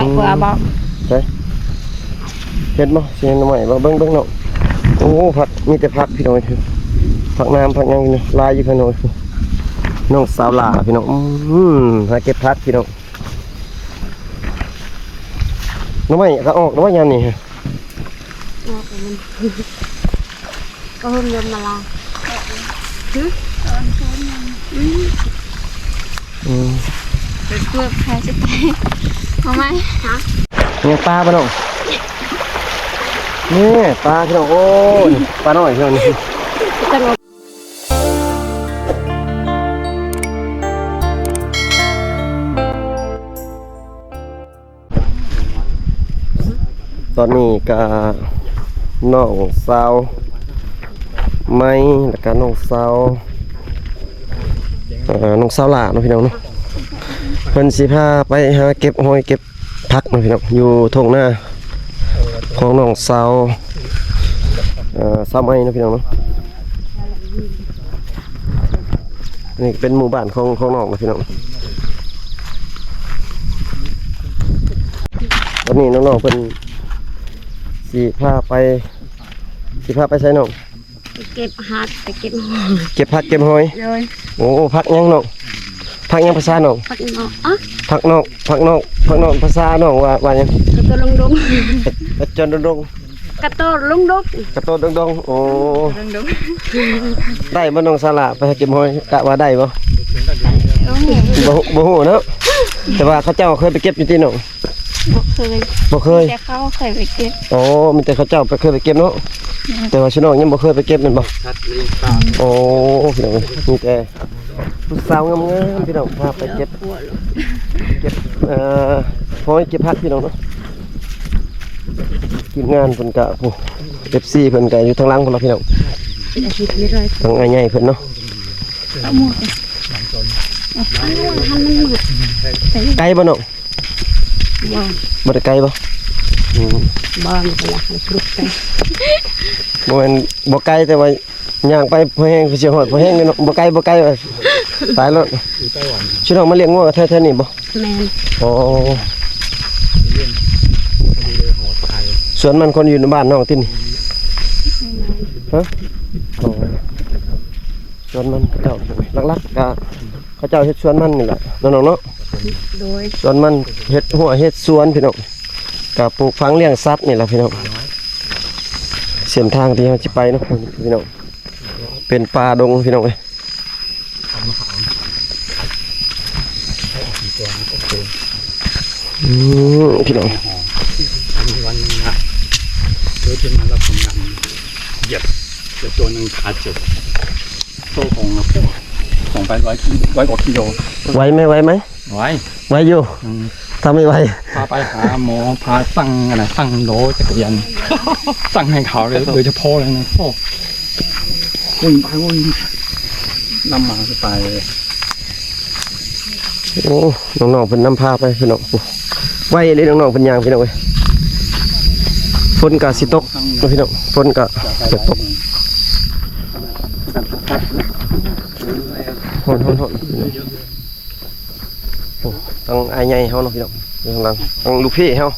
ເອົາບໍ່ ເອົາບໍ່ ໃສ່ ເຫັນບໍ່ ຊິເຫັນໜໍ່ໄມ້ບໍ່ ເບິ່ງ ເບິ່ງເນາະ. ໂອ້ ຜັກ ມີແຕ່ຜັກພີ່ນ້ອງເອີຍ ຜັກໜາມ ຜັກຫຍັງນີ້ ຫຼາຍຢູ່ພີ່ນ້ອງ. ນ້ອງສາວຫຼ້າພີ່ນ້ອງ ອືມ ຫາເກັບຜັກພີ່ນ້ອງ. ໜໍ່ໄມ້ກໍອອກແລ້ວວ່າຍາມນີ້ ອອກແລ້ວມັນ ກໍເພິ່ນເລີ່ມມາລາ ຫຶ ອືມ ອືມ ເປັນເປືອກຂາຍສະໄຕ ເອົາໄໝ ຫະ ຍັງປາບໍ່ນ້ອງ? ນີ້ປາພີ່ນ້ອງ ໂອ້ຍ ປານ້ອຍພີ່ນ້ອງນີ້. ຕອນນີ້ກະນ້ອງສາວໄມ ແລ້ວກະນ້ອງສາວ ເອີ ນ້ອງສາວຫຼ້າເນາະພີ່ນ້ອງເນາະ ເພິ່ນຊິພາໄປຫາເກັບຫອຍເກັບຜັກເນາະພີ່ນ້ອງ ຢູ່ທົ່ງນາຂອງນ້ອງສາວ ເອີ ສາວໄມເນາະພີ່ນ້ອງເນາະ. ນີ້ເປັນໝູ່ບ້ານຂອງ ຂອງນ້ອງນະພີ່ນ້ອງ. ຕອນນີ້ນ້ອງໆເພິ່ນຊິພາໄປ ຊິພາໄປໃສນ້ອງ? ໄປເກັບຜັກ ໄປເກັບຫອຍ ເກັບຜັກເກັບຫອຍ. ໂດຍ. ໂອ້ ຜັກຫຍັງນ້ອງ? ຜັກຫຍັງພາສານ້ອງ? ຜັກນອກ ອະ ຜັກນອກ ຜັກນອກ ຜັກນອກພາສານ້ອງວ່າ ວ່າຫຍັງ? ກະໂຕດດົງໆ ກະ ກະໂຕດດົງໆ ກະໂຕດດົງໆ ກະໂຕດດົງໆ. ໂອ້ ດົງໆ. ໄດ້ບໍ່ນ້ອງສາວຫຼ້າ ໄປຫາເກັບຫອຍ ກະວ່າໄດ້ບໍ່? ບໍ່ ບໍ່ຮູ້ເນາະ ແຕ່ວ່າເຂົາເຈົ້າເຄີຍໄປເກັບຢູ່ຕິນ້ອງ? ບໍ່ເຄີຍ ບໍ່ເຄີຍ ແຕ່ເຂົາເຄີຍໄປເກັບ. ໂອ້ ມີແຕ່ເຂົາເຈົ້າໄປ ເຄີຍໄປເກັບເນາະ. ແຕ່ວ່າຊິນ້ອງຍັງບໍ່ເຄີຍໄປເກັບແມ່ນບໍ່? ໂອ້ ພີ່ນ້ອງ ມີແຕ່ ຜູ້ສາວງາມໆ ພີ່ນ້ອງ ພາໄປເກັບ ເກັບ ເອີ ຫອຍເກັບຜັກ ພີ່ນ້ອງເນາະ. ທີມງານເພິ່ນກະ ໂອ້ ເອັຟຊີ ເພິ່ນກະຢູ່ທາງຫຼັງພຸ້ນລະ ພີ່ນ້ອງ ເປັນອາທິດເລີຍ ທາງອ້າຍໃຫຍ່ເພິ່ນເນາະ. ເອົາໝວກ ເອົາໝວກ ຫັ້ນມັນມືດ. ໄກບໍ່ນ້ອງ? ບໍ່ ບໍ່ໄດ້ໄກບໍ່? ອືມ ບໍ່ ມັນກະລະໃຫ້ຟລຸກໄປ ບໍ່ແມ່ນບໍ່ໄກ ແຕ່ວ່າ ຍ່າງໄປພໍແຮງ ຄືຊິຮອດພໍແຮງຢູ່ເນາະ. ບໍ່ໄກ ບໍ່ໄກ ວ່າຕາຍໂລດ. ຊິນ້ອງມາລ້ຽງງົວແຖວໆນີ້ບໍ່? ແມ່ນ. ອໍ ສວນມັນຄົນຢູ່ໃນບ້ານນ້ອງຕິນີ້? ຮະ? ອໍ ສວນມັນເຂົາເຈົ້າ ຫຼັກໆກະເຂົາເຈົ້າເຮັດສວນມັນນີ້ແຫຼະເນາະນ້ອງເນາະ. ໂດຍ. ສວນມັນ ເຮັດຮົ້ວເຮັດສວນພີ່ນ້ອງ ກະປູກຝັງລ້ຽງສັດນີ້ແຫຼະພີ່ນ້ອງ. ເສັ້ນທາງທີ່ເຮົາຊິໄປເນາະພີ່ນ້ອງ ເປັນປ່າດົງພີ່ນ້ອງເອີຍ. ອືມ ພີ່ນ້ອງ ອັນນີ້ວັນໜຶ່ງນະ ໂດຍທີ່ມາລັບຂອງງານ ຢຽບ ຢຽບຕົວໜຶ່ງຂາເຈັບ ໂຕຂອງ ຂອງໄປຮ້ອຍ ຮ້ອຍກວ່າກິໂລ. ໄຫວໄໝ? ໄຫວໄໝ? ໄຫວ ໄຫວຢູ່. ອືມ ຖ້າໄມ່ໄຫວ ພາໄປຫາໝໍ ພາສັ່ງອັນນັ້ນ ສັ່ງລໍ້ຈັກກະຍານ ສັ່ງໃຫ້ເຂົາເລີຍ ໂດຍສະເພາະເລີຍນະ. ໂອ້ ໂອ້ຍ ໄປ ໂອ້ຍ ນຳມາສະບາຍເລີຍ. ໂອ້ ນ້ອງໆເພິ່ນນຳພາໄປພີ່ນ້ອງ. ໂອ້ ໄວເລີຍ ນ້ອງໆເພິ່ນຍ່າງພີ່ນ້ອງເອີຍ. ຝົນກະຊິຕົກເນາະພີ່ນ້ອງ ຝົນກະຈະຕົກ. ຮ້ອນໆໆ. ໂອ້ ທາງອ້າຍໃຫຍ່ເຮົາເນາະພີ່ນ້ອງ ຢູ່ທາງຫຼັງ ທາງລູກພີ່ເຮົາ.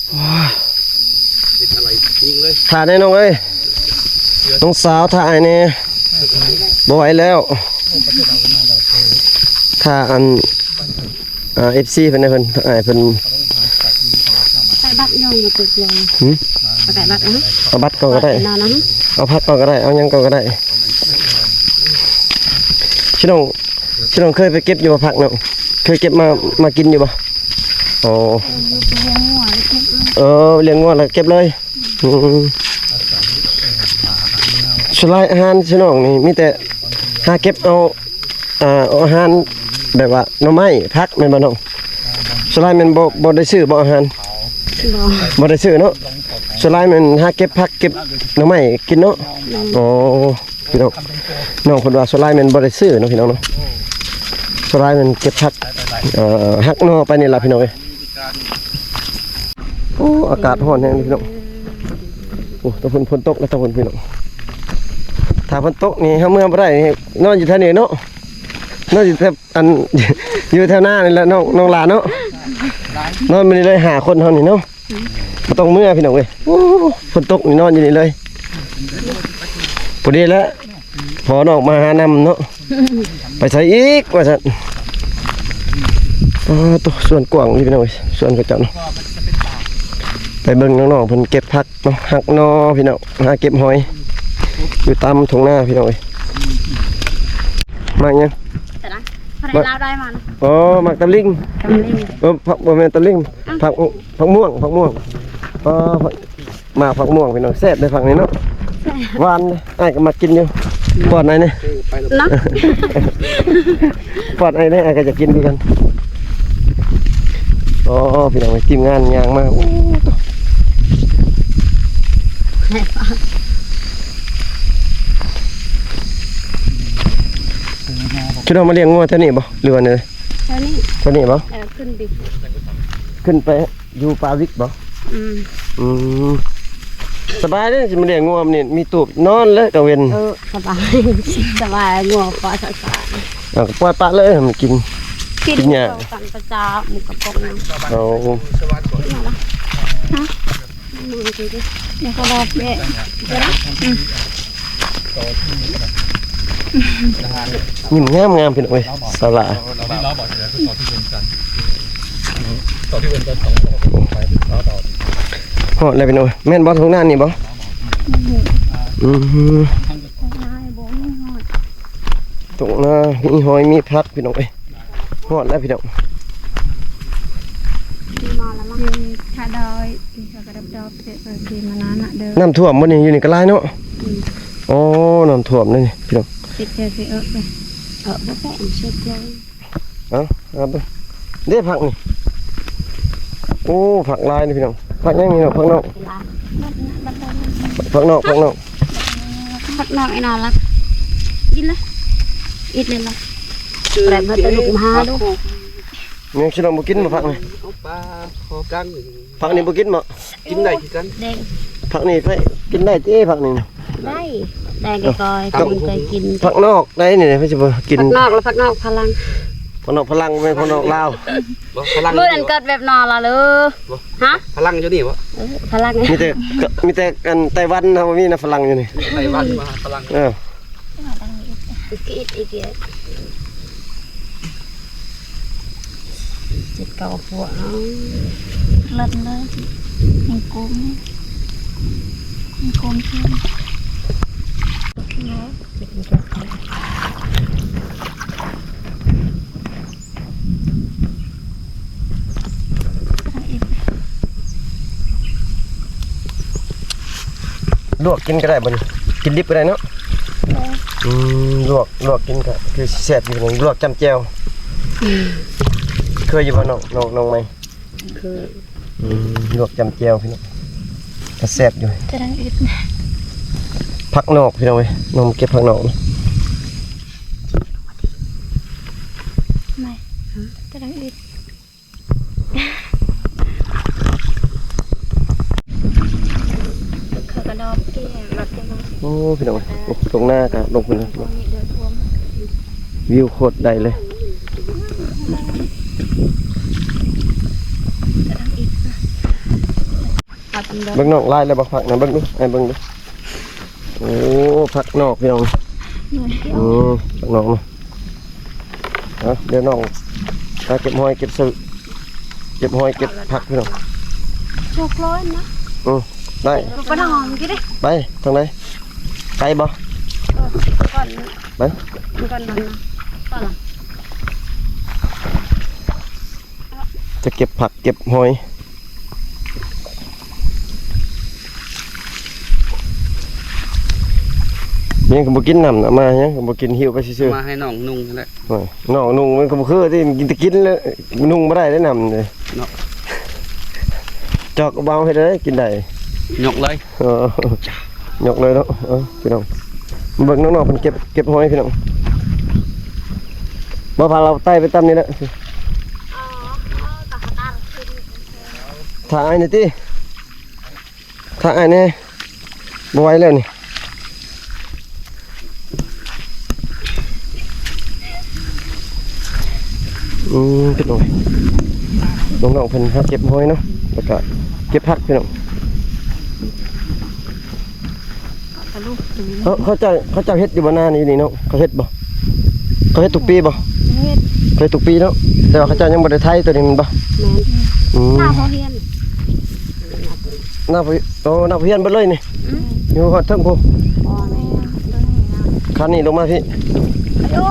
ໂອ້ຍ ຖ້າແດ່ນ້ອງເອີຍ ນ້ອງສາວ ຖ້າອ້າຍແດ່ ບໍ່ໄຫວແລ້ວ. ຖ້າອັນ ອ່າ ເອັຟຊີ ເພິ່ນນະ ເພິ່ນ ອ້າຍເພິ່ນ ໃສ່ບັດຍ່ອງມາຕຶກລົງ. ຫືມ? ໃສ່ບັດ ເອົາບັດກ່ອນກໍໄດ້ ເອົາຜັກກ່ອນກໍໄດ້ ເອົາຫຍັງກ່ອນກໍໄດ້. ຊິນ້ອງ ຊິນ້ອງເຄີຍໄປເກັບຢູ່ບໍ່ຜັກເນາະ? ເຄີຍເກັບມາ ມາກິນຢູ່ບໍ່? ອໍ ເອີ ລ້ຽງງົວແລ້ວເກັບເລີຍ. ອືມ ສ່ວນຫຼາຍອາຫານຊິນ້ອງນີ້ມີແຕ່ຫາເກັບເອົາ ອ່າ ເອົາອາຫານແບບວ່າໜໍ່ໄມ້ ຜັກແມ່ນບໍ່ນ້ອງ? ສ່ວນຫຼາຍແມ່ນບໍ່ ບໍ່ໄດ້ຊື້ບໍ່ອາຫານ? ບໍ່ ບໍ່ໄດ້ຊື້ເນາະ. ສ່ວນຫຼາຍແມ່ນຫາເກັບຜັກເກັບໜໍ່ໄມ້ກິນເນາະ. ແມ່ນ. ອໍ ພີ່ນ້ອງ ນ້ອງເພິ່ນວ່າສ່ວນຫຼາຍແມ່ນບໍ່ໄດ້ຊື້ເນາະ ພີ່ນ້ອງເນາະ. ສ່ວນຫຼາຍແມ່ນເກັບຜັກ ເອີ ຫັກໜໍ່ໄປນີ້ລະ ພີ່ນ້ອງເອີຍ. ໂອ້ ອາກາດຮ້ອນແຮງເດ້ພີ່ນ້ອງ. ໂອ້ ຕາເພິ່ນ ຝົນຕົກແລ້ວ ຕາເພິ່ນ ພີ່ນ້ອງ. ຖ້າຝົນຕົກນີ້ເຮົາເມືອບໍ່ໄດ້ນີ້ ນອນຢູ່ແຖວນີ້ເນາະ. ນອນຢູ່ແຖວ ອັນ ຢູ່ແຖວໜ້ານີ້ແຫຼະ ນ້ອງ ນ້ອງຫຼາເນາະ. ນອນມື້ນີ້ເລີຍ ຫ້າຄົນເຮົານີ້ເນາະ. ບໍ່ຕ້ອງເມືອພີ່ນ້ອງເອີຍ. ໂອ້ ຝົນຕົກນີ້ນອນຢູ່ນີ້ເລີຍ. ພໍດີແຫຼະ ພໍ່ນ້ອງມາຫານຳເນາະ. ໄປໃສອີກວ່າຊັ້ນ. ອໍ ໂຕ ສວນກວ້າງນີ້ພີ່ນ້ອງເອີຍ ສວນເຂົາເຈົ້າເນາະ. ໄປເບິ່ງນ້ອງໆເພິ່ນເກັບຜັກເນາະ ຮັກໜໍ່ພີ່ນ້ອງ ຫາເກັບຫອຍຢູ່ຕາມທົ່ງນາພີ່ນ້ອງເອີຍ. ໝາກຫຍັງ? ແຕ່ນະ ເພາະໄດ້ລາວໄດ້ມານະ. ອໍ ໝາກຕຳລິງ. ຕຳລິງ. ເອີ ຜັກ ບໍ່ແມ່ນຕຳລິງ ຜັກ ຜັກມ່ວງ ຜັກມ່ວງ. ອໍ ໝາກຜັກມ່ວງພີ່ນ້ອງ ແຊບເດ້ຜັກນີ້ເນາະ. ແຊບ ຫວານເດ້ ອ້າຍກໍມັກກິນຢູ່. ປ້ອນອ້າຍແດ່ ເນາະ. ປ້ອນອ້າຍແດ່ ອ້າຍກໍຢາກກິນຄືກັນ. ອໍ ພີ່ນ້ອງເອີຍ ທີມງານຍ່າງມາ. ໂອ້ ຄິດວ່າມາລ້ຽງງົວແຖວນີ້ບໍ່ ຫຼືວ່າແນວໃດ? ແຖວນີ້ ແຖວນີ້ບໍ່? ເອີ ຂຶ້ນໄປ ຂຶ້ນໄປຢູ່ປ່າວິກບໍ່? ອືມ ອືມ ສະບາຍເດ້ ຊິມາລ້ຽງງົວນີ້ ມີຕູບນອນເລີຍກາງເວັນ. ເອີ ສະບາຍ ສະບາຍ ງົວປ່ອຍສະບາຍ. ເອົາ ກໍປ່ອຍປະເລີຍ ໃຫ້ມັນກິນ ກິນ ກິນຫຍ້າ ເຂົ້າກັນປະຈຳ ໝູ່ກະປົງ. ເອົາ ກິນແລ້ວລະ ຮະ? ມື້ກີ້ນີ້ ນີ້ກໍບອກແມ່ ອືມ ຍິ້ມງາມໆ ພີ່ນ້ອງເອີຍ ສາວຫຼ້າ. ຮອດແລ້ວພີ່ນ້ອງ ແມ່ນບໍ່ ທົ່ງນານີ້ບໍ່? ອືມ ທົ່ງນາມີຫອຍມີຜັກພີ່ນ້ອງເອີຍ. ຮອດແລ້ວພີ່ນ້ອງ ມາແລ້ວ ຢູ່ທ່າດອຍ ທີ່ເຂົາກະດັບດອກ ເສດເປີດທີ່ມານານະເດີ. ນ້ຳຖ້ວມບໍ່ນີ້? ຢູ່ນີ້ກໍຫຼາຍເນາະ. ອືມ ໂອ້ ນ້ຳຖ້ວມເດ້ນີ້ພີ່ນ້ອງ. ເຮັດແຕ່ຊິເອິກເດີ ເອິກບໍ່ແປະ ເຊັດເລີຍ. ເອົາ ເອົາເບິ່ງເດ້ ຜັກນີ້. ໂອ້ ຜັກຫຼາຍນີ້ພີ່ນ້ອງ. ຜັກຫຍັງນີ້ເນາະ? ຜັກນອກ ຜັກນອກ ຜັກນອກ ຜັກນອກ. ໄອ້ໜ້າລັກ ກິນລະ ອິດເລີຍລະ. ແປບມາແຕ່ລູກມາຫາດູ. ແມ່ງຊິລອງບໍ່ກິນບໍ່ຜັກນີ້? ເອົາປາຂໍກັນ. ຜັກນີ້ບໍ່ກິນບໍ່? ກິນໄດ້ຄືກັນ. ແດງ ຜັກນີ້ໄປກິນໄດ້ຕິ? ຜັກນີ້ນະ ໄດ້ ໄດ້ກໍ ເອີ ກໍເຄີຍກິນ. ຜັກນອກໄດ້ນີ້ ເພິ່ນຊິບໍ່ກິນ. ຜັກນອກ ແລ້ວຜັກນອກຝຣັ່ງ. ຜັກນອກຝຣັ່ງ ບໍ່ແມ່ນຜັກນອກລາວ. ບໍ່ຝຣັ່ງ. ມື້ນັ້ນເກີດແບບນອນລະເລີ. ບໍ່ ຮະ? ຝຣັ່ງຢູ່ນີ້ບໍ່? ເອີ ຝຣັ່ງ. ມີແຕ່ ມີແຕ່ອັນໄຕ້ຫວັນເຮົາບໍ່ມີນະ ຝຣັ່ງຢູ່ນີ້. ໄຕ້ຫວັນມາຝຣັ່ງ. ເອີ. ເຈັດເກົ້າພວກເນາະ. ເລີດເລີຍ ຍັງກົມ ຍັງກົມຂຶ້ນ. ລວກກິນກໍໄດ້ບໍ່ນີ້? ກິນດິບກໍໄດ້ເນາະ. ເອີ ອືມ ລວກ ລວກກິນກໍຄືຊິແຊບຢູ່ນີ້ ລວກຈ້ຳແຈ່ວ. ອືມ ເຄີຍຢູ່ບໍ່ນ້ອງ ນ້ອງ ນ້ອງໃໝ່? ເຄີຍ. ອືມ ລວກຈ້ຳແຈ່ວພີ່ນ້ອງ ກໍແຊບຢູ່. ຈະດັງອຶດ ຜັກນອກພີ່ນ້ອງເອີຍ ນ້ອງເກັບຜັກນອກ. ໄໝ່ ຈະດັງອຶດ. ເຂົາກະດອບແກ້ມາແຕ່ວ່າ. ໂອ້ ພີ່ນ້ອງເອີຍ ໂອ້ ຕົງໜ້າກະລົງພຸ້ນເນາະ. ວິວໂຄດໄດ້ເລີຍ. ເບິ່ງນ້ອງ ຫຼາຍແລ້ວບໍ່? ຜັກນະ ເບິ່ງດູ ອ້າຍເບິ່ງດູ. ໂອ້ ຜັກນອກພີ່ນ້ອງ. ອືມ ຜັກນອກເນາະ. ເອົາ ດຽວນ້ອງຫາເກັບຫອຍເກັບຊື່ ເກັບຫອຍເກັບຜັກພີ່ນ້ອງ. ໂຊກລອຍນະ. ອືມ ໄດ້ ໄປທາງໃດ? ໄກບໍ່? ເອີ ກ່ອນ ໄປ ກ່ອນນັ້ນນະ ກ່ອນລະ. ຈະເກັບຜັກເກັບຫອຍ. ຍັງກໍບໍ່ກິນນ້ຳນະ ມາຍັງກໍບໍ່ກິນ ຫິ້ວໄປຊື່ໆ. ມາໃຫ້ນ້ອງນຸ່ງຫັ້ນແຫຼະ. ໂອ້ຍ ນ້ອງນຸ່ງມັນກໍບໍ່ຄືຕິ ກິນແຕ່ກິນແລ້ວ ນຸ່ງບໍ່ໄດ້ເດ້ນ້ຳເດ້ເນາະ. ຈອກເບົາເຮັດໄດ້ ກິນໄດ້ ຍົກເລີຍ. ເອີ ຍົກເລີຍເນາະ. ເອີ ພີ່ນ້ອງ ເບິ່ງນ້ອງໆເພິ່ນເກັບ ເກັບຫອຍພີ່ນ້ອງ. ບໍ່ພາລາວໄຕ່ໄປຕາມນີ້ແຫຼະ. ອໍ ເຂົາກໍຫາຕາຂຶ້ນ. ຖ້າອ້າຍແດ່ຕິ ຖ້າອ້າຍແດ່ ບໍ່ໄຫວແລ້ວນີ້. ອືມ ພີ່ນ້ອງ ນ້ອງໆເພິ່ນຫາເກັບຫອຍເນາະ ແລ້ວກະເກັບຜັກ ພີ່ນ້ອງ. ເຂົາ ເຂົາເຈົ້າ ເຂົາເຈົ້າເຮັດຢູ່ບໍ່ ນານີ້ ນີ້ເນາະ? ເຂົາເຮັດບໍ່? ເຂົາເຮັດທຸກປີບໍ່? ເຮັດ ເຂົາເຮັດທຸກປີເນາະ ແຕ່ວ່າເຂົາເຈົ້າຍັງບໍ່ໄດ້ໄຖໂຕນີ້ແມ່ນບໍ່? ແມ່ນ. ອືມ ນາພໍ່ຮຽນ ນາພໍ່ ໂອ້ ນາພໍ່ຮຽນເບິດເລີຍນີ້? ອືມ ຢູ່ຮອດເທິງພຸ້ນ. ຄັນນີ້ລົງມາພີ້. ໂອ້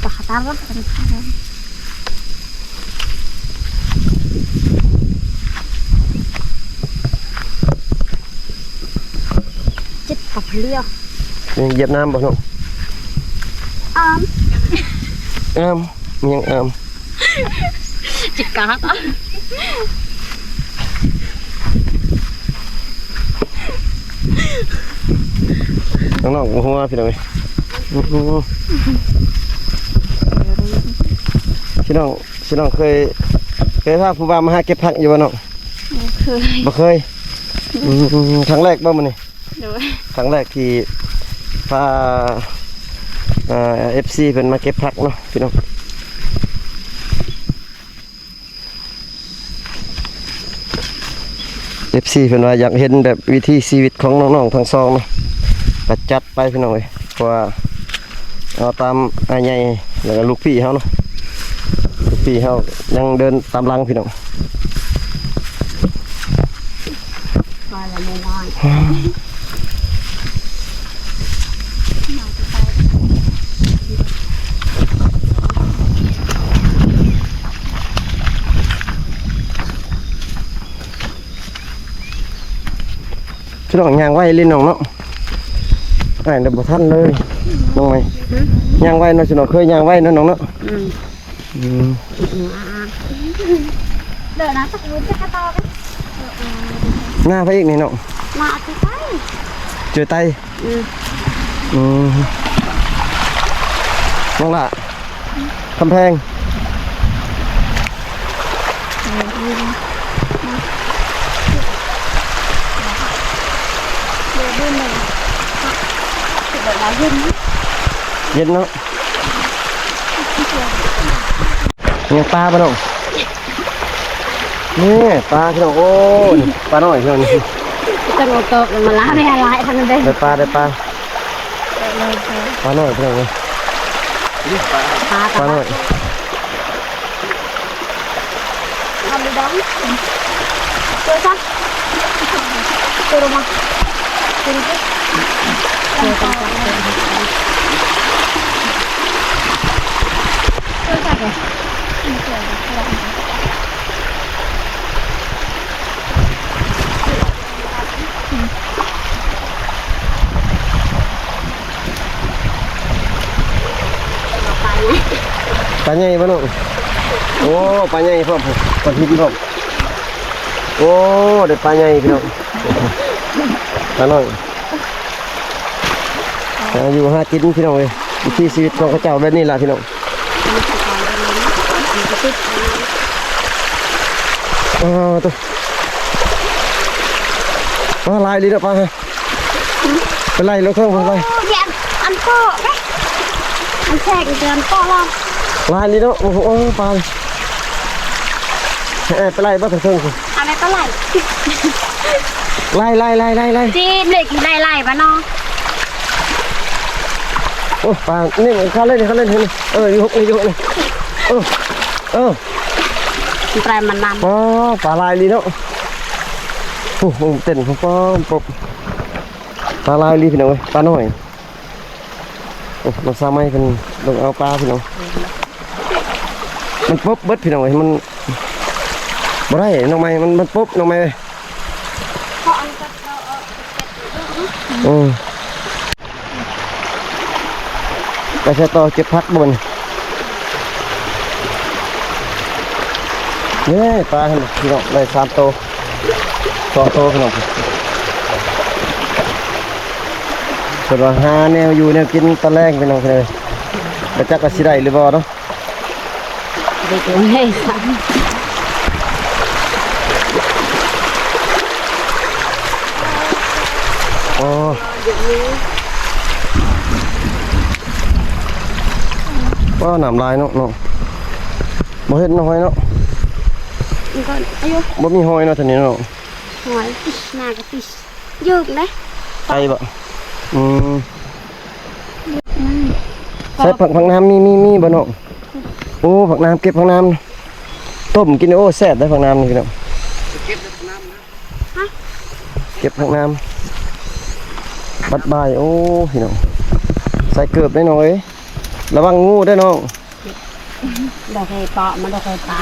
ປາກກະຕັງ ເຈັບປາກເຫຼືອ. ຍັງຢຽບນ້ຳບໍ່ນ້ອງ? ອາມ ອາມ ມີຫຍັງອາມ? ຈິກກາກ ນ້ອງໆບໍ່ຮູ້ວ່າ ພີ່ນ້ອງເອີຍ. ພີ່ນ້ອງ ພີ່ນ້ອງເຄີຍ ເຄີຍພາຜູ້ບ່າວມາຫາເກັບຜັກຢູ່ບໍ່ນ້ອງ? ບໍ່ເຄີຍ ບໍ່ເຄີຍ. ອືມ ຄັ້ງແລກບໍ່ມື້ນີ້? ໂດຍ ຄັ້ງແລກທີ່ພາ ເອີ ເອັຟຊີເພິ່ນມາເກັບຜັກເນາະ ພີ່ນ້ອງ. ເອັຟຊີເພິ່ນວ່າຢາກເຫັນແບບວິຖີຊີວິດຂອງນ້ອງໆທັງສອງເນາະ ກະຈັດໄປ ພີ່ນ້ອງເອີຍ. ເພາະວ່າເອົາຕາມອ້າຍໃຫຍ່ ແລ້ວກະລູກພີ່ເຮົາເນາະ ລູກພີ່ເຮົາຍັງເດີນຕາມຫຼັງ ພີ່ນ້ອງ. ພີ່ນ້ອງ ຍ່າງໄວເລີຍນ້ອງເນາະ ອ້າຍລະບໍ່ທັນເລີຍ ນ້ອງໃໝ່. ຫື? ຍ່າງໄວເນາະ ພີ່ນ້ອງ ເຄີຍຍ່າງໄວເນາະນ້ອງເນາະ. ອືມ ອືມ ເດີນນະ ຕັກບຸນຈັກກະຕໍ່ເດ້. ໜ້າໄປອີກນີ້ນ້ອງ? ໜ້າເຈີໄຕ ເຈີໄຕ. ອືມ ອືມ ນ້ອງຫຼ້າ ກຳແພງ. ເຢັນເນາະ ຍັງປາບໍ່ນ້ອງ? ນີ້ປາ ພີ່ນ້ອງ ໂອ້ ນີ້ປານ້ອຍ ພີ່ນ້ອງ ນີ້ ຈັກເອົາຕອກມາລາວແດ່ຫຼາຍທັງເດ້. ໄດ້ປາ ໄດ້ປາ ປານ້ອຍ ພີ່ນ້ອງເອີຍ ປາ ປານ້ອຍ. ປາໃຫຍ່ບໍ່ນ້ອງ? ໂອ້ ປາໃຫຍ່ພ້ອມ ກ້ອນຫີນພ້ອມ. ໂອ້ ໄດ້ປາໃຫຍ່ ພີ່ນ້ອງ ປານ້ອຍ. ຫາຢູ່ຫາກິນ ພີ່ນ້ອງເອີຍ ວິຖີຊີວິດຂອງເຂົາເຈົ້າແບບນີ້ລະ ພີ່ນ້ອງ. ອ້າວ ໂຕ ປາຫຼາຍອີ່ຫຼີເນາະ ປາ ໄປໄລ່ລົງເທິງພຸ້ນໄປ. ໂອ້ ອັນເກາະເດ້ ອັນແຊກເດືອນເກາະລະ ຫຼາຍອີ່ຫຼີເນາະ. ໂອ້ໂຫ ປາ ເອີ ໄປໄລ່ບໍ່ເທິງໆ ອັນນີ້ປາໄລ່ ໄລ່ໆໆໆໆ ຈີບເລັກໄລ່ໆ ປານ້ອງ. ໂອ້ ປາ ນີ້ ເຂົ້າເລີຍ ເຂົ້າເລີຍ ເອີ ຢູ່ຫົກນີ້ ຢູ່ຫົກນີ້ ເອີ ເອີ ປາມັນນຳ. ອໍ ປາຫຼາຍອີ່ຫຼີເນາະ. ໂອ້ ເຕັ້ນ ປອມ ປອມ ປາຫຼາຍອີ່ຫຼີ ພີ່ນ້ອງເອີຍ ປານ້ອຍ. ໂອ້ ນ້ອງສາວໃໝ່ເພິ່ນລົງເອົາປາ ພີ່ນ້ອງ ມັນປົບເບິດ ພີ່ນ້ອງເອີຍ ມັນບໍ່ໄດ້ ນ້ອງໃໝ່ ມັນ ມັນປົບ ນ້ອງໃໝ່ເອີຍ. ອືມ ໄປໃສຕໍ່ ເກັບຜັກບໍ່ນີ້? ເອີ ປາຫັ້ນ ພີ່ນ້ອງ ໄດ້ສາມໂຕ ສອງໂຕ ພີ່ນ້ອງ. ເພິ່ນວ່າຫາແນວຢູ່ແນວກິນຕອນແລງ ພີ່ນ້ອງເອີຍ ບໍ່ຈັກວ່າຊິໄດ້ຫຼືບໍ່ເນາະ. ໄດ້ໂຕໃຫຍ່ຊ້ຳ. ໂອ້ ວ້າ ນ້ຳຫຼາຍເນາະ ເນາະ ບໍ່ເຫັນເນາະ ຫອຍເນາະ ມັນກໍອາຍຸ ບໍ່ມີຫອຍເນາະ ແຖວນີ້ເນາະ ຫອຍ ມາກໍຕິ ຢູ່ເດ້ ໄປບໍ່? ອືມ ອືມ ໃສ່ຜັກ ຜັກໜາມ ມີ ມີ ມີບໍ່ນ້ອງ? ໂອ້ ຜັກໜາມ ເກັບຜັກໜາມ ຕົ້ມກິນ ໂອ້ ແຊບເດ້ ຜັກໜາມນີ້ພີ່ນ້ອງ ເກັບແຕ່ຜັກໜາມນະ ຮະ ເກັບຜັກໜາມ ບັດບ່າຍ ໂອ້ ພີ່ນ້ອງ ໃສ່ເກີບເດ້ນ້ອງເອີຍ ລະວັງງູເດີນ້ອງ ບໍ່ເຄີຍເປາະ ມັນບໍ່ເຄີຍປາ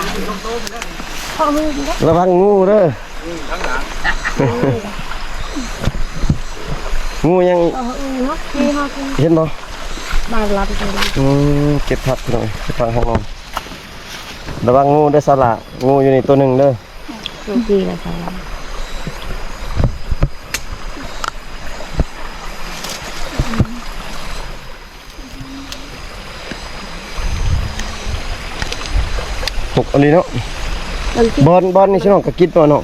ລະວັງງູເດີ ງູຍັງ ເຫັນບໍ່? ບາງລຳ ອືມ ເກັບຜັກພີ່ນ້ອງ ເກັບຜັກຂອງນ້ອງ ລະວັງງູເດີສາລະ ງູຢູ່ນີ້ຕົວໜຶ່ງເດີ ງູຈີລະສາລະ. ຫົກອັນນີ້ເນາະ ບອນ ບອນນີ້ຊິນ້ອງກໍກິນບໍ່ນ້ອງ?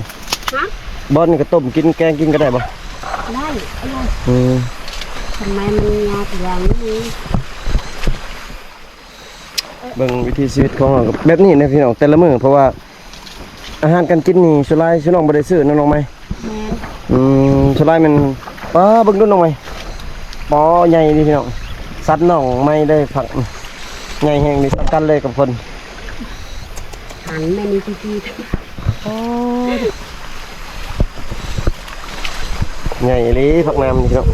ຮະ? ບອນນີ້ກໍຕົ້ມກິນ ແກງກິນກໍໄດ້ບໍ່? ໄດ້ ອະໄລ ອືມ ທຳໄມມັນຍາກຢ່າງນີ້? ເບິ່ງວິຖີຊີວິດຂອງເຮົາກໍແບບນີ້ນະພີ່ນ້ອງ ແຕ່ລະມື້ ເພາະວ່າ ອາຫານການກິນນີ້ສ່ວນຫຼາຍຊຸນ້ອງບໍ່ໄດ້ຊື້ເນາະນ້ອງໃໝ່? ແມ່ນ ອືມ ສ່ວນຫຼາຍແມ່ນ ປ້າ ເບິ່ງດູນ້ອງໃໝ່ ປໍ ໃຫຍ່ດີພີ່ນ້ອງ ສັດນ້ອງໃໝ່ໄດ້ຜັກ ໃຫຍ່ແຮງນີ້ ສ່ຳກັນເລີຍກັບຄົນ ຫັນແມ່ນນີ້ຕິ ໂອ້ ໃຫຍ່ອີ່ຫຼີຜັກໜາມນີ້ພີ່ນ້ອງ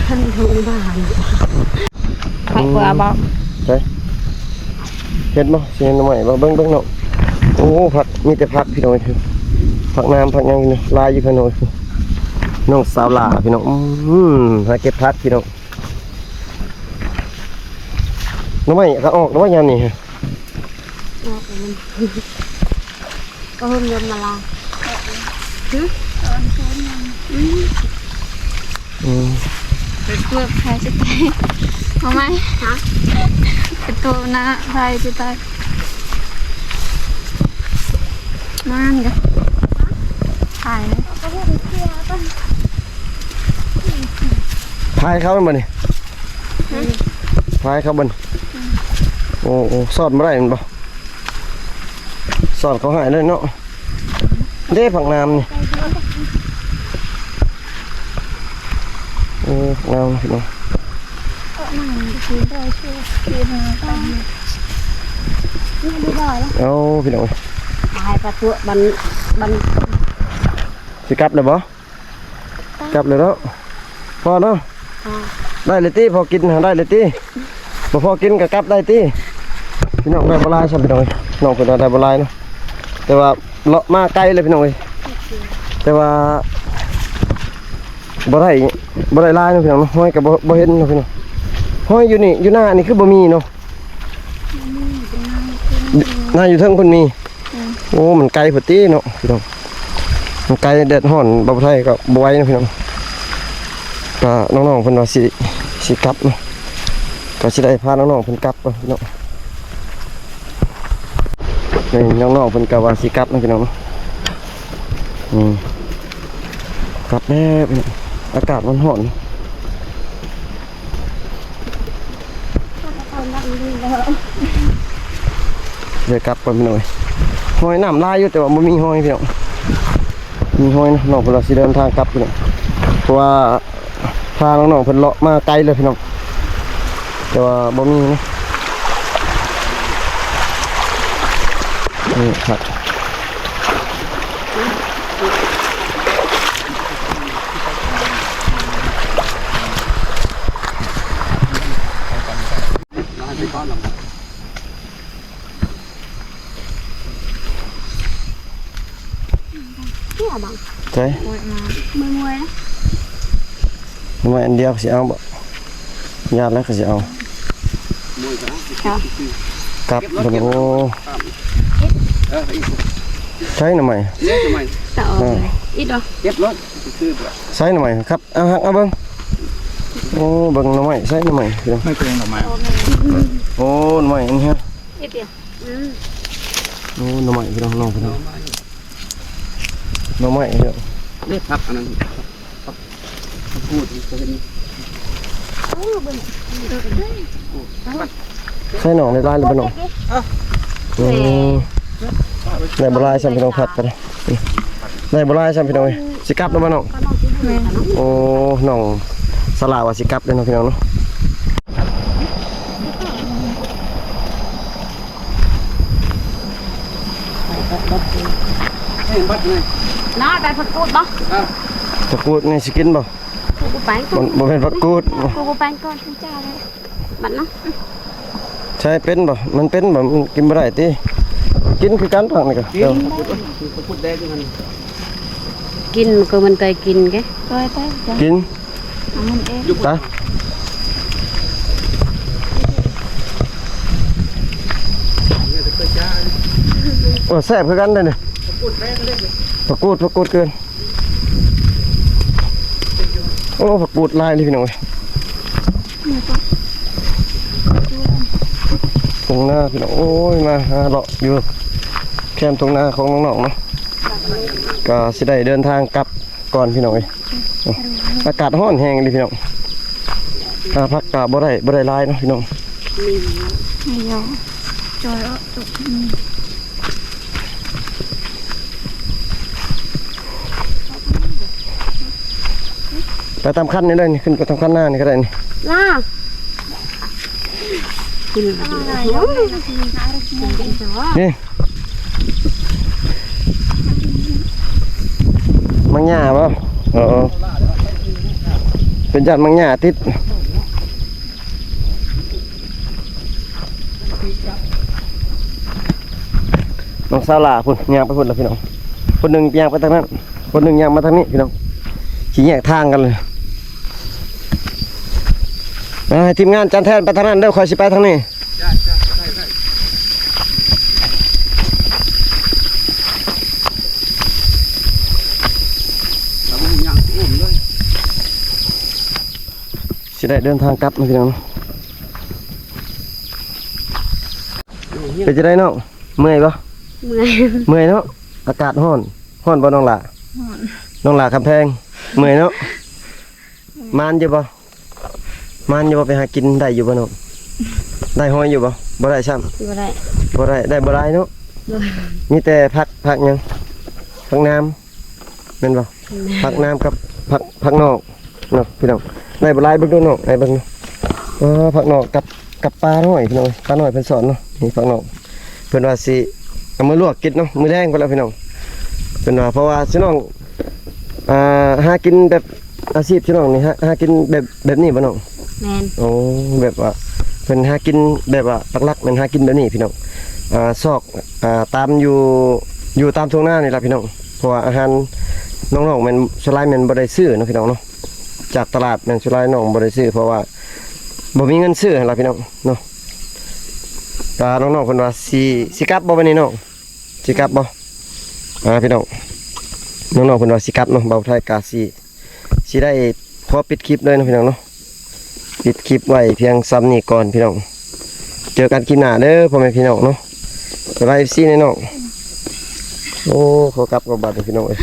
ບ້ານ ບ້ານ. ໄປກວ່າບໍ່ ໃສ ເຫັນບໍ່? ຊິເຫັນໜໍ່ໄມ້ບໍ່? ເບິ່ງ ເບິ່ງເນາະ ໂອ້ ຜັກ ມີແຕ່ຜັກພີ່ນ້ອງ ຜັກໜາມ ຜັກຫຍັງ ຫຼາຍຢູ່ພີ່ນ້ອງ ນ້ອງສາວຫຼ້າພີ່ນ້ອງ ອືມ ຫາເກັບຜັກພີ່ນ້ອງ ໜໍ່ໄມ້ກໍອອກແລ້ວຍາມນີ້ ອອກແລ້ວ ກໍເລີ່ມມາລາ ຫຶ ອອນໂຊນຍັງ ອືມ ອືມ ເປັນຕົວໃຜຊິຕາຍ ເອົາໃໝ່ ຮະ ເປັນຕົວໜ້າໃຜຊິຕາຍ ມານີ້ກະ ຖ່າຍເລີຍ ຖ່າຍເຂົາແມ່ນບໍ່ນີ້ ຫຶ ຖ່າຍເຂົາບໍ່ນີ້ ອືມ ໂອ້ ໂອ້ ສອນບໍ່ໄດ້ແມ່ນບໍ່? ສອນເຂົາໃຫ້ເລີຍເນາະ ເດ້ຜັກໜາມນີ້ ໂອ້ ຜັກໜາມພີ່ນ້ອງ ເອົາພີ່ນ້ອງ ໄປປະຕົວະບັນ ບັນ ຊິກັບແລ້ວບໍ່? ກັບແລ້ວເນາະ ພໍເນາະ ໄດ້ແລ້ວຕິ ພໍກິນຫັ້ນໄດ້ແລ້ວຕິ ບໍ່ພໍກິນກໍກັບໄດ້ຕິ ພີ່ນ້ອງ ໄດ້ບໍ່ຫຼາຍຊ້ຳພີ່ນ້ອງເອີຍ ນ້ອງເພິ່ນວ່າໄດ້ບໍ່ຫຼາຍເນາະ ແຕ່ວ່າເລາະມາໄກເລີຍພີ່ນ້ອງເອີຍ ແຕ່ວ່າບໍ່ໄດ້ ບໍ່ໄດ້ຫຼາຍເນາະພີ່ນ້ອງເນາະ ຫອຍກໍບໍ່ ບໍ່ເຫັນເນາະພີ່ນ້ອງ ຫອຍຢູ່ນີ້ ຢູ່ໜ້ານີ້ຄືບໍ່ມີເນາະ ໜ້າຢູ່ເທິງພຸ້ນມີ ອືມ ໂອ້ ມັນໄກໂພດຕິເນາະພີ່ນ້ອງ ມັນໄກ ແດດຮ້ອນ ບໍ່ໄທກໍບໍ່ໄຫວເນາະພີ່ນ້ອງ ກໍນ້ອງໆເພິ່ນວ່າຊິ ຊິກັບເນາະ ກໍຊິໄດ້ພານ້ອງໆເພິ່ນກັບເນາະພີ່ນ້ອງ ນີ້ນ້ອງໆເພິ່ນກໍວ່າຊິກັບເນາະພີ່ນ້ອງເນາະ ອືມ ກັບແລ້ວພີ່ນ້ອງ ອາກາດມັນຮ້ອນ. ເດີກັບກ່ອນພີ່ນ້ອງເອີຍ ຫອຍນ້ຳຫຼາຍຢູ່ ແຕ່ວ່າບໍ່ມີຫອຍພີ່ນ້ອງ ມີຫອຍນະ ນ້ອງເພິ່ນວ່າຊິເດີນທາງກັບພີ່ນ້ອງ ເພາະວ່າພານ້ອງໆເພິ່ນເລາະມາໄກເລີຍພີ່ນ້ອງ ແຕ່ວ່າບໍ່ມີນະ ນີ້ຄັບ. ໃສ່ ມວຍໆ ມວຍໆ ນ້ອຍອັນດຽວຊິເອົາບໍ່? ຍາດແລ້ວກໍຊິເອົາ ກັບເບິ່ງ ໂອ້ ໃສ່ໜໍ່ໄມ້ ເກັບໜໍ່ໄມ້ ເກັບລົດ ໃສ່ໜໍ່ໄມ້ຄັບ ເອົາ ຫັກເອົາເບິ່ງ ໂອ້ ເບິ່ງໜໍ່ໄມ້ ໃສ່ໜໍ່ໄມ້ ພີ່ນ້ອງ ໄມ້ເປັນໜໍ່ໄມ້ ໂອ້ ໜໍ່ໄມ້ອັນນີ້ຮະ ໂອ້ ໜໍ່ໄມ້ ພີ່ນ້ອງ ນ້ອງ ພີ່ນ້ອງ ໜໍ່ໄມ້ ເດີ ເຮັດຜັກອັນນັ້ນ ຜັກ ຜັກກູດ ເຫັນ ໂອ້ ເບິ່ງ ໂອ້ ມັນ ໃສ່ໜອງໄດ້ຫຼາຍຫຼືບໍ່ນ້ອງ? ອືມ ໄດ້ບໍ່ຫຼາຍຊ້ຳພີ່ນ້ອງ ພັກກັນ ໄດ້ບໍ່ຫຼາຍຊ້ຳພີ່ນ້ອງເອີຍ. ຊິກັບແລ້ວບໍ່ນ້ອງ? ແມ່ນ ໂອ້ ນ້ອງສາລາວ່າຊິກັບເດ້ເນາະພີ່ນ້ອງເນາະ. ນ້າໄປຜັກກູດບໍ່? ຜັກກູດນີ້ຊິກິນບໍ່? ກູໄປກ່ອນ ບໍ່ ບໍ່ແມ່ນຜັກກູດ ກູໄປກ່ອນເຈົ້າເລີຍ. ບັດນະ ໃຊ້ເປັນບໍ່? ມັນເປັນບໍ່? ມັນກິນບໍ່ໄດ້ຕິ? ກິນຄືກັນ ຜັກນີ້ກໍ ກິນ ກິນກໍມັນເຄີຍກິນເດ້. ກິນ ເອົາມັນເອງ ຕາ ໂອ້ ແຊບຄືກັນເດ້ນີ້ ຜັກກູດ ຜັກກູດເກີນ. ໂອ້ ຜັກກູດຫຼາຍເລີຍພີ່ນ້ອງເອີຍ. ທົ່ງນາພີ່ນ້ອງ ໂອ້ຍ ມາຫາເລາະຢູ່ແຄມທົ່ງນາຂອງນ້ອງໆເນາະ ກໍຊິໄດ້ເດີນທາງກັບກ່ອນພີ່ນ້ອງເອີຍ. ອາກາດຮ້ອນແຮງເລີຍພີ່ນ້ອງ ຫາຜັກກະບໍ່ໄດ້ ບໍ່ໄດ້ຫຼາຍເນາະພີ່ນ້ອງ. ນີ້ ນີ້ເນາະ ຈອຍເອົາຕົກ ໄປຕາມຄັນນີ້ເລີຍນີ້ ຂຶ້ນໄປຕາມຄັນໜ້ານີ້ກໍໄດ້ນີ້ ລາ ນີ້ ມັງຫຍ້າບໍ່? ເອີ ເປັນຢ້ານມັງຫຍ້າຕິດ. ນ້ອງສາວຫຼ້າພຸ້ນ ຍ່າງໄປພຸ້ນລະພີ່ນ້ອງ ຄົນໜຶ່ງຍ່າງໄປທາງນັ້ນ ຄົນໜຶ່ງຍ່າງມາທາງນີ້ພີ່ນ້ອງ ຊິແຍກທາງກັນເລີຍ. ອ່າ ໃຫ້ທີມງານຈັນແທນໄປທາງນັ້ນເດີ ຂ້ອຍຊິໄປທາງນີ້. ໄດ້ ໄດ້ ໄດ້ ໄດ້ ເອົາຫຍັງໂອ້ມເລີຍ. ຊິໄດ້ເດີນທາງກັບເນາະພີ່ນ້ອງ. ເປັນຈັ່ງໃດນ້ອງ ເມື່ອຍບໍ່? ເມື່ອຍ ເມື່ອຍເນາະ. ອາກາດຮ້ອນ ຮ້ອນບໍ່ນ້ອງຫຼ້າ? ຮ້ອນ. ນ້ອງຫຼ້າຄຳແພງ ເມື່ອຍເນາະ. ໝານຢູ່ບໍ່? ໝານຢູ່ບໍ່? ໄປຫາກິນໄດ້ຢູ່ບໍ່ນ້ອງ? ໄດ້ຫອຍຢູ່ບໍ່? ບໍ່ໄດ້ຊ້ຳ ບໍ່ໄດ້ ບໍ່ໄດ້ ໄດ້ບໍ່ຫຼາຍເນາະ. ມີແຕ່ຜັກ ຜັກຫຍັງ? ຜັກໜາມ ແມ່ນບໍ່? ແມ່ນ. ຜັກໜາມກັບຜັກ ຜັກນອກເນາະພີ່ນ້ອງ. ໄດ້ບໍ່ຫຼາຍ ເບິ່ງດູນ້ອງ ໄດ້ເບິ່ງດູ. ເອີ ຜັກນອກກັບ ກັບປານ້ອຍພີ່ນ້ອງ ປານ້ອຍເພິ່ນສອນເນາະ. ນີ້ຜັກນອກ ເພິ່ນວ່າຊິເອົາມາລວກກິນເນາະ ມື້ແລງພຸ້ນລະພີ່ນ້ອງ. ເພິ່ນວ່າ ເພາະວ່າຊິນ້ອງ ອ່າ ຫາກິນແບບ ອາຊີບຊິນ້ອງນີ້ ຫາ ຫາກິນແບບ ແບບນີ້ບໍ່ນ້ອງ? ແມ່ນ. ໂອ້ ແບບວ່າເພິ່ນຫາກິນແບບວ່າຫຼັກໆແມ່ນຫາກິນແບບນີ້ພີ່ນ້ອງ. ອ່າ ຊອກ ອ່າ ຕາມຢູ່ ຢູ່ຕາມທົ່ງນານີ້ລະພີ່ນ້ອງ. ເພາະວ່າອາຫານນ້ອງໆແມ່ນສ່ວນຫຼາຍແມ່ນບໍ່ໄດ້ຊື້ເນາະພີ່ນ້ອງເນາະ ຈາກຕະຫຼາດແມ່ນສ່ວນຫຼາຍນ້ອງບໍ່ໄດ້ຊື້ ເພາະວ່າບໍ່ມີເງິນຊື້ຫັ້ນລະພີ່ນ້ອງເນາະ. ກໍນ້ອງໆເພິ່ນວ່າຊິ ຊິກັບບໍ່ບັດນີ້ນ້ອງ? ຊິກັບບໍ່? ອ່າ ພີ່ນ້ອງ ນ້ອງໆເພິ່ນວ່າຊິກັບເນາະ. ບ່າວໄທກະຊິ ຊິໄດ້ຂໍປິດຄລິບເລີຍເນາະພີ່ນ້ອງເນາະ. ປິດຄລິບໄວ້ພຽງສ່ຳນີ້ກ່ອນພີ່ນ້ອງ. ເຈີກັນຄລິບໜ້າເດີພໍ່ແມ່ພີ່ນ້ອງເນາະ. ບາຍບາຍ ເອັຟຊີ ແນ່ນ້ອງ. ໂອ້ ຂໍກັບກ່ອນບາດນີ້ພີ່ນ້ອງເອີຍ.